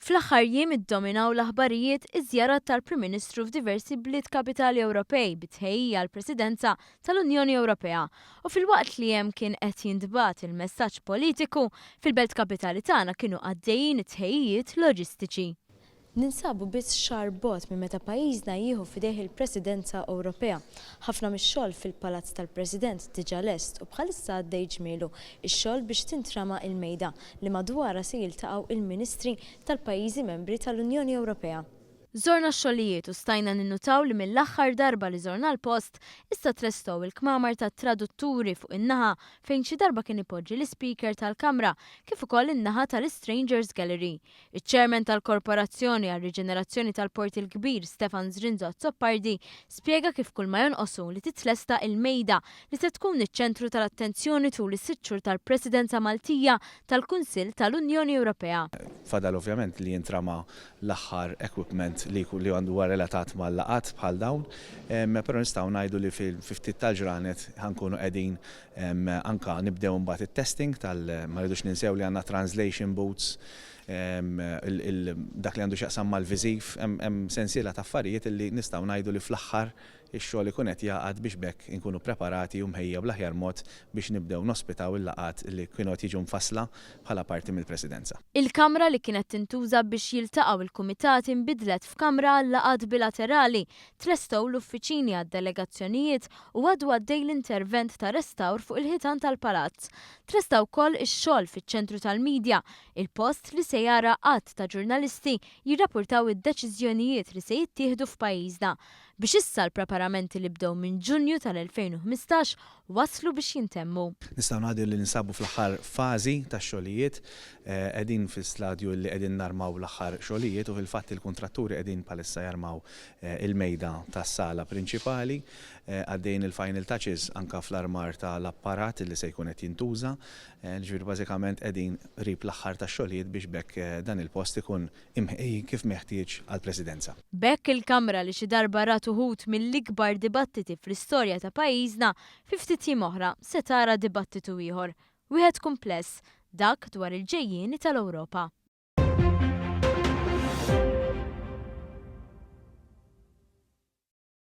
Fl-aħħar jiem iddominaw l-aħbarijiet iż-żjarat tal-Prim Ministru f'diversi bliet kapitali Ewropej bi tħejjija għall-Presidenza tal-Unjoni Ewropea. U filwaqt li hemm kien qed jintbagħat il-messaġġ politiku, fil-belt kapitali tagħna kienu għaddejjin it-tħejjijiet loġistiċi. Ninsabu biss xahar bogħod minn meta pajjiżna jieħu f'idejh il-Presidenza Ewropea. Ħafna mix-xogħol fil-Palazz tal-President diġà lest u bħalissa għaddej ġmielu x-xogħol biex tintrama il-mejda li madwarha se jiltaqgħu il-Ministri tal-pajjiżi membri tal-Unjoni Ewropea. Żorna x-xogħlijiet u stajna ninnutaw li mill-aħħar darba li żorna l-post, issa tlestew il-kmamar tat-tradutturi fuq in-naħa fejn xi darba kien ipoġġi l-Ispeaker tal-Kamra kif ukoll in-naħa tal-Istrangers Gallery. Iċ-Chairman tal-Korporazzjoni għar-Riġenerazzjoni tal-Port il-Kbir, Stefan Zrinzo Azzopardi, spjega kif kull ma jonqos hu li titlesta il-mejda li se tkun iċ-ċentru tal-attenzjoni tul is-sitt xhur tal-Presidenza Maltija tal-Kunsill tal-Unjoni Ewropea. Fadal ovvjament li jintrama l-aħħar equipment li li huwa relatat mal-laqgħat bħal dawn, però nistgħu ngħidu li fi ftit tal-ġranet ħa nkunu qegħdin anka nibdew imbagħad it-testing tal ma rridux ninsew li għandna translation booths, dak li għandu x'jaqsam mal-viżiv, hemm sensiela ta' affarijiet li nistgħu ngħidu li fl-aħħar ix-xogħol ikun qed jagħqad biex b'hekk inkunu preparati u mħejjija bl-aħjar mod biex nibdew nospitaw il-laqgħat li kienu qed jiġu mfassla bħala parti mill-Presidenza. Il-kamra li kienet tintuża biex jiltaqgħu l-kumitati nbidlet f'kamra għal-laqgħat bilaterali, tlestew l-uffiċini għad-delegazzjonijiet u għadu għaddej l-intervent ta' restawr fuq il-ħitan tal-palazz. Tlesta wkoll ix-xogħol fiċ-ċentru tal-midja, il-post li se jara għadd ta' ġurnalisti jirrapurtaw id-deċiżjonijiet li se jittieħdu f'pajjiżna. Biex issa l-preparamenti li bdew minn Ġunju tal-2015 waslu biex jintemmu. Nistgħu ngħidu li ninsabu fl-aħħar fażi tax-xogħlijiet. Qegħdin fi stadju li qegħdin narmaw l-aħħar xogħlijiet u fil-fatt il-kuntratturi qegħdin bħalissa jarmaw il-mejda tas-sala prinċipali. Għaddejjin il-final touches anke fl-armar tal-apparat li se jkun qed jintuża. Ġifieri bażikament qegħdin qrib l-aħħar tax-xogħlijiet biex b'hekk dan il-post ikun imħejji kif meħtieġ għall-Presidenza. B'hekk il-Kamra li xi darba rat uħud mill-ikbar dibattiti fl-istorja ta' pajjiżna, fi ftit jiem oħra se tara dibattitu ieħor, wieħed kumpless, dak dwar il-ġejjieni tal-Ewropa.